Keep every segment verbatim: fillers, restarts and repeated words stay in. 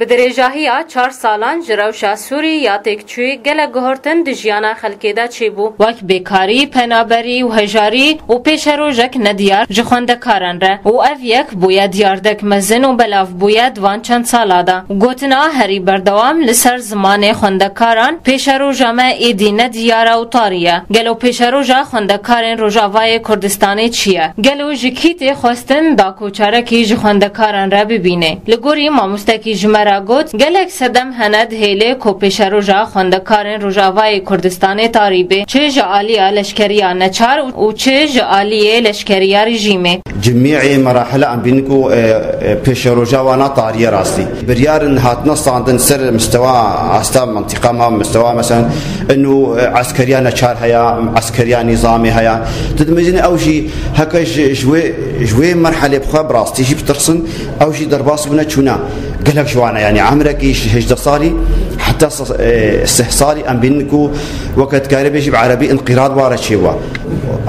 Bi dirêjahiya çar salan ji rewşa Sûrî ya têkçûyî gelek guhertin di jiyana xelkê de çêbû. Wek bêkarî, penaberî û hejarî û pêşerojek nediyar ji xwendekaran re û ev yek bûye diyardek mezin û belav bûye di van çend sala de. Gotina herî berdewam li ser zimanê xwendekaran, pêşeroja me êdî nediyar e û tarî ye. Gelo pêşeroja xwendekarên Rojavayê Kurdistanê çi ye? Gelo ji kî tê xwestin da ku çarekî ji xwendekaran re bibîne? Li gorî mamostekî ji me re got, gelek sedem hene dihêle ku pêşeroja xwendekarên Rojavayê Kurdistanê tarî be, çi ji aliya leşkeriya neçar û çi ji aliyê leşkeriya rejîmê. Cimî'ê merahile em bînin ku, e, e, pêşeroja wana tariye rastî. Biryarin hatine standin ser mistewa asta mentiqa ma mistewa, mesela, inu, e, eskeriya neçar heya, eskeriya nîzamê heya. Tu dimêjine ew jî heke ji, ji wê, ji wê merhelê bixwe bi rastî jî bitirsin, ew jî derbas bûne çûna. Gelek ji wan e, yanî emrekî ji hejdeh salî heta se-, e, sih salî em bînin ku weke dikarê bêjî bi erebî înqîrad ware çêwa.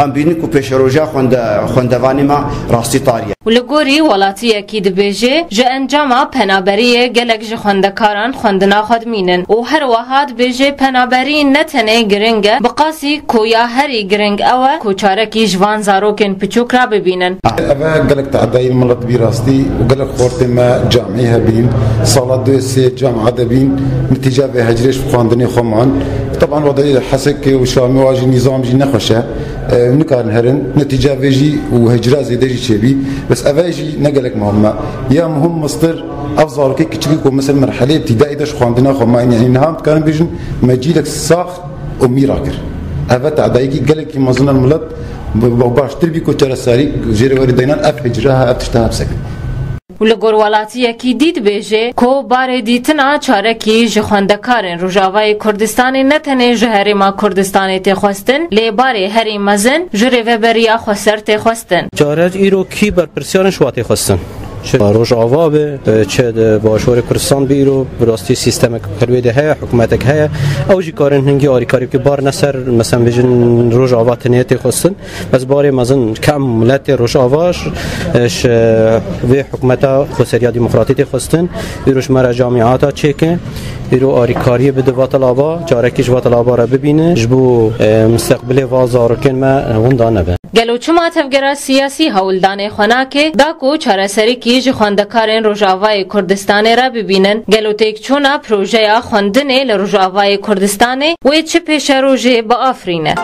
Em bînin ku pêşeroja xwende-, xwendevanê me rastî tariye. Û li gorî welatiyekî dibêje, ji encama penaberiyê gelek ji xwendekaran xwendina xwe dimînin û her wiha dibêje penaberî ne tenê giring e, bi qasî ku ya herî giring ew e ku çarekî ji van zarokên piçûk re bibînin. Eve gelek tehdayî milet bî rastî û gelek xortê me camî hebîn, sala du sê camî de bîn, netîca vê hecrê ji xwendinê xwe man. Teban wada Hesekê û Şamê wa jî nîzam jî nexweş e. E, nikarin herin, netîca vê jî û hecra zêde jî çêbî. Bes eve jî ne gelek muhim e. Ya muhim mistir, ev zarokê kiçikî ku mesela merhelê îbtîdaî de ji xwendina xwe mayîn, yanî niha em dikarin bêjin, me cîlek sax û mîra kir. Eve tedayîkî gelekî mezin e, milet bi, bi, baştir bî ku çareserî jê re werî daynan ev hicra ha, ev tişta hepse kir. Û li gor welatiyekî dî dibêje ku barê dîtina çarekî ji xwendekarên Rojavayê Kurdistanê ne tenê ji Herêma Kurdistanê tê xwestin, lê barê herî mezin ji Rêveberiya Xweser tê xwestin. Çare îro kî berpirsiyarên ji wa tê xwestin? Çi Rojava be, çi di Başûrê Kurdistan be îro, bi rastî sîstemek her wê de heye, hikûmetek heye. Ew jî karin hingî arîkarî bike bar ne ser, mesela bêjin Rojava tenê tê xwestin. Bes barê mezin kem miletê Rojava ji, ji vê hikûmeta xweseriya demokratî tê xwestin. Îro ji me re camîata çêke. Îro arîkariyê bide va talaba, carekî ji va talaba re bibîne. Ji bo, e, misteqbilê va zarokên me winda nebe. Gelo çima tevgera siyasî hewldanê xwe nake, da ku çareserîkî ji xwendekarên Rojavayê Kurdistanê re bibînin? Gelo têkçûna projeya xwendinê li Rojavayê Kurdistanê wê çi pêşerojê biafirîne?